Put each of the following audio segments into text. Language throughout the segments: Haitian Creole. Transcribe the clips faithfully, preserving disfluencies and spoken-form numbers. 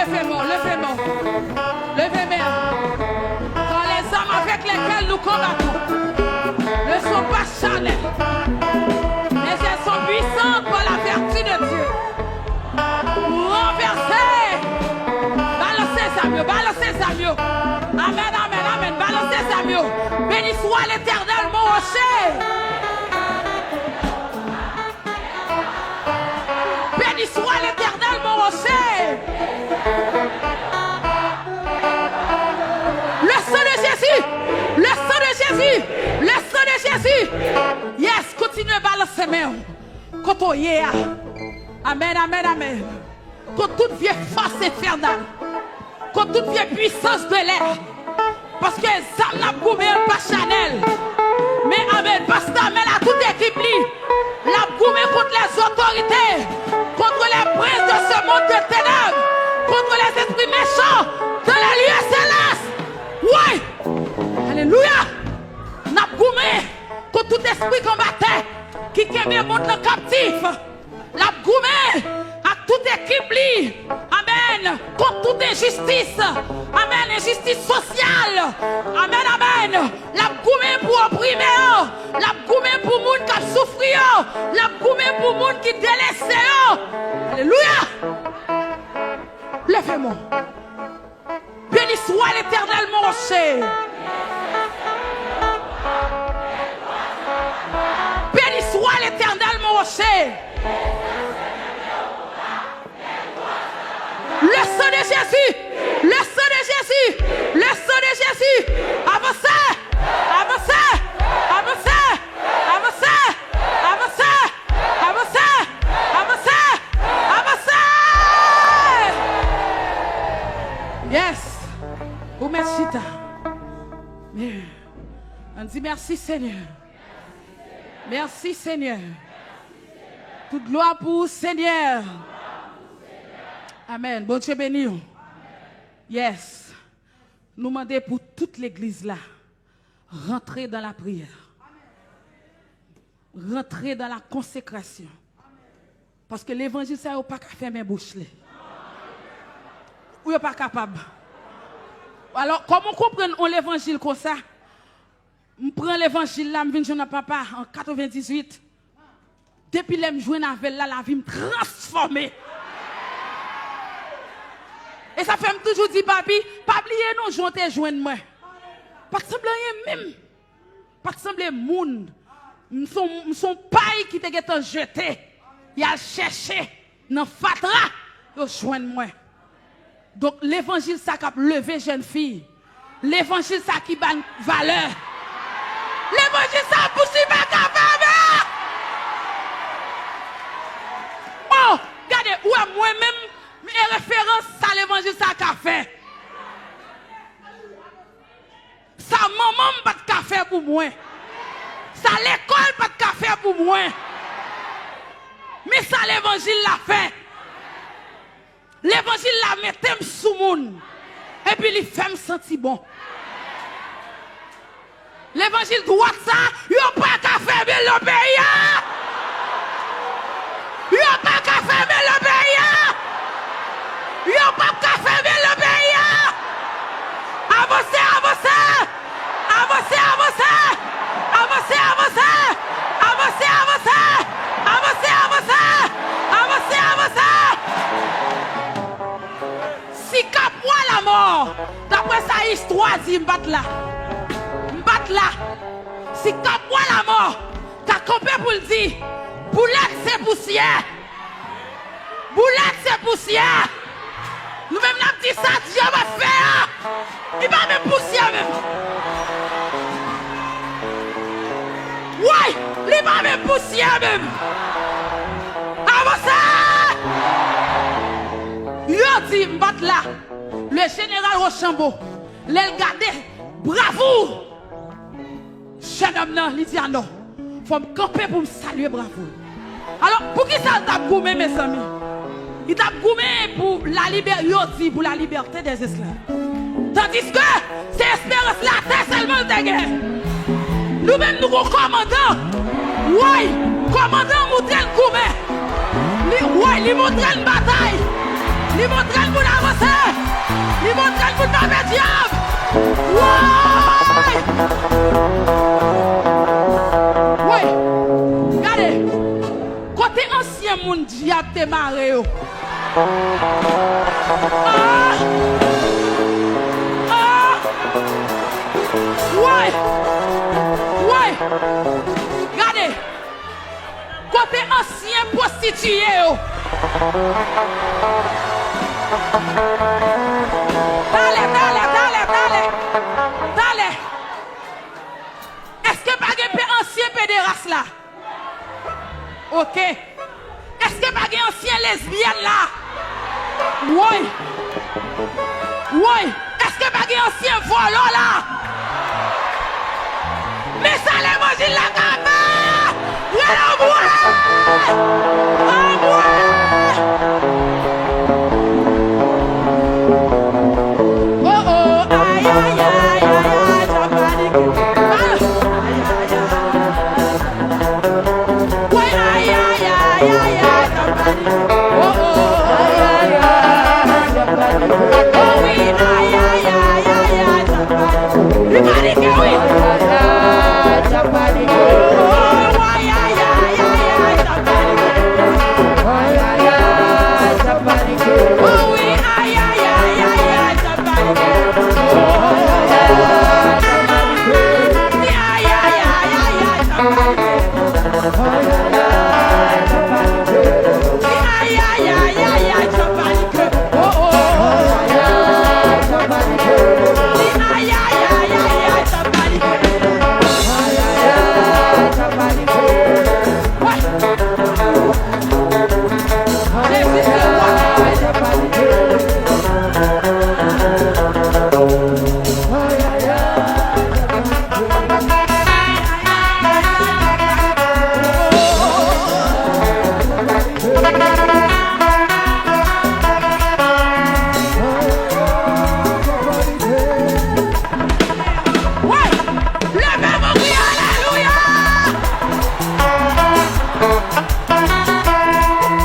Leve men w, leve men w. Leve men w. Car les armes avec lesquelles nous combattons ne sont pas charnelles, mais elles sont puissantes par la vertu de Dieu. Pou ranvèse. Balanse zam yo, balanse zam yo. Amèn, amèn, amèn. Balanse zam yo. Béni soit l'Éternel, mon rocher. Béni soit l'Éternel, mon rocher. Le sang de Jésus, le sang de Jésus, le sang de Jésus. Yes, kontinye balanse men w. Kote w ye a. Amèn, amèn, amèn. Kont tout vye fòs enfènal, kont tout vye pwisans de lè. Paske zam n ap goumen an pa chanèl. Men amèn, pastè Amèl a tout ekip li, l ap goumen kont lèzotorite, kont lèprens de ce monde de ténèbres, kont lèzespri mechan dans les lieux célestes. Woy! Alelouya! N ap goumen kont tout espri k anba tè ki kenbe mond lan kaptif. L ap goumen ak tout ekip li. Amèn. Kont tout enjistis. Amèn. Enjistis sosyal. Amèn, amèn. L ap goumen pou oprime yo. L ap goumen pou moun k ap soufri yo. L ap goumen pou moun ki delese yo. Alelouya. Leve men w. Béni soit l'Éternel, mon rocher. Béni soit l'Éternel, mon rocher. Le sang de Jésus, le sang de Jésus, le sang de Jésus. Avansé, avansé, avansé, avansé, avansé, avansé, avansé, avansé, avansé. Yes. Ou mèt chita. Ann di mèsi, Senyè. Mèsi, Senyè. Tout glwa pou ou, Senyè. Amèn. Bondye beni w. Yes. Nou mande pou tout legliz la rantre dans la prière. Rantre dans la consécration. Paske levanjil sa yo pa ka fèmen bouch li. Ou yo pa kapab. Alò, kòman w konprann yon levanjil konsa? M pran levanjil la, m vin jwenn ak papa an katrevendizuit. Depi lè m jwenn avè l la, lavi m transfòme. E sa fè m toujou di papi, pa bliye non jan w te jwenn mwen. Pa t sanble anyen menm. Pa t sanble moun. M se yon, m se yon pay ki te gentan jete. Y al chèche nan fatra, yo jwenn mwen. Donk, levanjil sa k ap leve jèn fi. Levanjil sa ki ba n valè. Levanjil sa bouch li pa ka fèmen. Oh, gade, ou wè mwen menm, m e referans sa levanjil sa ka fè. Sa manman m pa t ka fè pou mwen. Sa lekòl pa t ka fè pou mwen. Men sa levanjil la fè. Levanjil la mete m sou moun. Epi li fè m santi bon. Levanjil dwat sa, yo pa ka fèmen l nan peyi a. Yo pa ka fèmen l nan peyi a. Yo p ap ka fèmen l nan peyi a. Avanse, avanse. Avanse, avanse. Avanse, avanse. Avanse, avanse. Avanse, avanse. Avanse, avanse. Si Kapwa Lamò, daprè sa istwa di, m pa t la. M pa t la. Si Kapwa Lamò ta kanpe pou l di, boulèt se pousyè. Boulèt se pousyè. Nou menm n ap di sa dyab ap fè a. Li pa menm pousyè menm. Woy, li pa menm pousyè menm. Avanse! Yo di m pa t la. Le général Rochambeau, lè l gade bravou jènòm nan, li di, "A non, fò m kanpe pou m salye bravou l." Alò, poukisa l t ap goumen, mezanmi? Li t ap goumen pou la libè-, yo di, pou la liberté des esclaves. Tandiske se esperans latè sèlman l te gen. Nou menm, nou gon kòmandan. Woy, kòmandan an montre n goumen. Li, woy, li montre n batay. Li montre l pou n avanse. Li montre l pou n tape dyab. Woy! Woy! Gade! Kote ansyen moun dyab te mare yo? Ah! Ah! Woy! Woy! Gade! Kote ansyen pwostitiye yo? Talè, talè, talè, talè. Talè. Èske pa gen pe-, ansyen pederas la? Oke. Èske pa gen ansyen lesbyèn la? Woy! Woy! Èske pa gen ansyen vòlò la? Men sa levanjil la ka fè! Rele anmwe! Anmwe! Oh, oh, ay, ay, ay, ay, ay, sa panike. Ah! Ay, ay, ay. Woy, ay, ay, ay, ay, ay, sa panike. Oh, oh, ay, ay, ay, ay, sa panike. Oh, wi, ay, ay, ay, ay, ay, sa panike. Li panike, wi. Ay, ay, ay, sa panike. Oh, ay, ay, ay, ay, ay, sa panike. Ay, ay, ay, sa panike. Oh, wi, ay, ay, ay, ay, ay, sa panike. Oh, ay, ay, ay, sa panike. Ay, ay, ay, ay, ay, sa panike. Leve men w, kriye alelouya!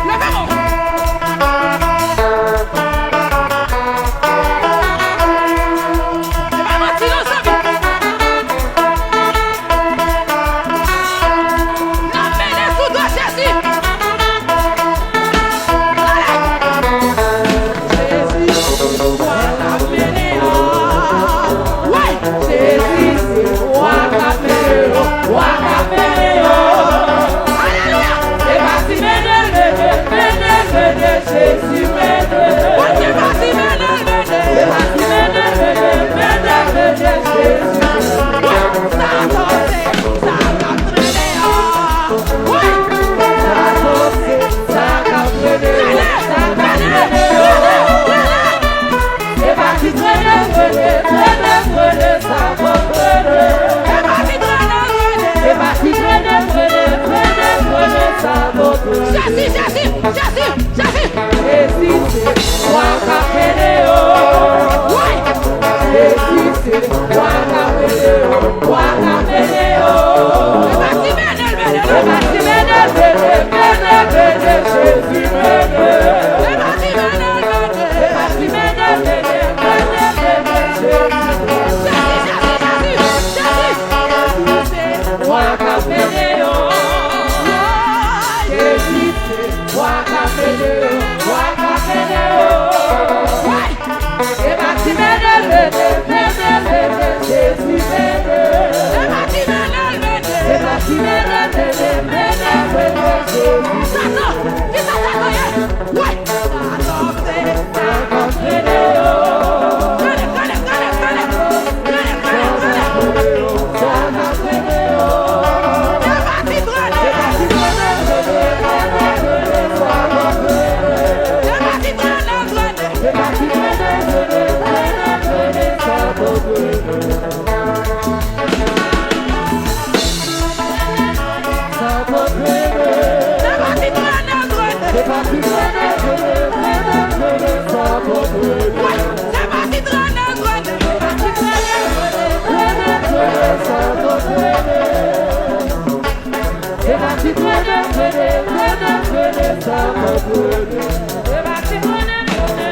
Leve men w. Se pa manti non, zanmi. N ap mennen sou do Jezi. Jezi, se wa k ap mennen yo. Wi, Jezi, se wa k ap mennen yo, wa k ap mennen yo. Alelouya! Se pa ti mennen, mennen, mennen, mennen, Jezi mennen. Wi, se pa ti mennen, mennen, se pa ti mennen, mennen, mennen, mennen, Jezi. Wi, sa a se, sa k ap mennen yo. Wi, sa a se, sa k ap mennen yo, sa k ap mennen yo. Se pa ti trennen, trennen, trennen, trennen, sa bon trennen. Se pa ti trennen, trennen, trennen, trennen, trennen, sa bon trennen. Jezi, Jezi, Jezi, Jezi. Jezi se wa k ap mennen yo. Wi. Jezi se wa k ap mennen yo, wa k ap mennen yo. Se pa ti mennen, mennen, mennen. Se pa ti mennen, mennen, mennen, mennen, Jezi mennen. Se pa ti mennen, mennen. Se pa ti mennen, mennen, mennen, mennen, Jezi. Jezi, Jezi, Jezi, Jezi. Jezi se wa k ap mennen yo. Jezi se wa k ap mennen yo, wa k ap mennen yo. Wi. Se pa ti mennen, mennen, mennen, mennen, Jezi mennen. Se pa ti mennen, mennen. Se pa ti mennen, mennen, mennen, mennen, Jezi. Satan, ki sa Satan ye? Wi. Satan se sa k ap mennen yo. Gade, gade, gade, gade. Gade, gade, gade. Sa k ap mennen yo. Se pa ti trennen. Se pa ti trennen, trennen, trennen, trennen, sa k ap mennen yo. Se pa ti trennen, trennen. Se pa ti trennen, trennen, trennen, trennen, sa k ap mennen yo. Sa bon trennen. Se pa ti trennen, trennen, trennen, trennen, trennen, sa bon trennen. Wi, se pa ti trennen, trennen, se pa ti trennen, trennen, trennen, trennen, sa bon trennen. Se pa ti trennen, trennen, trennen, trennen, sa bon trennen. Se pa ti trennen, trennen,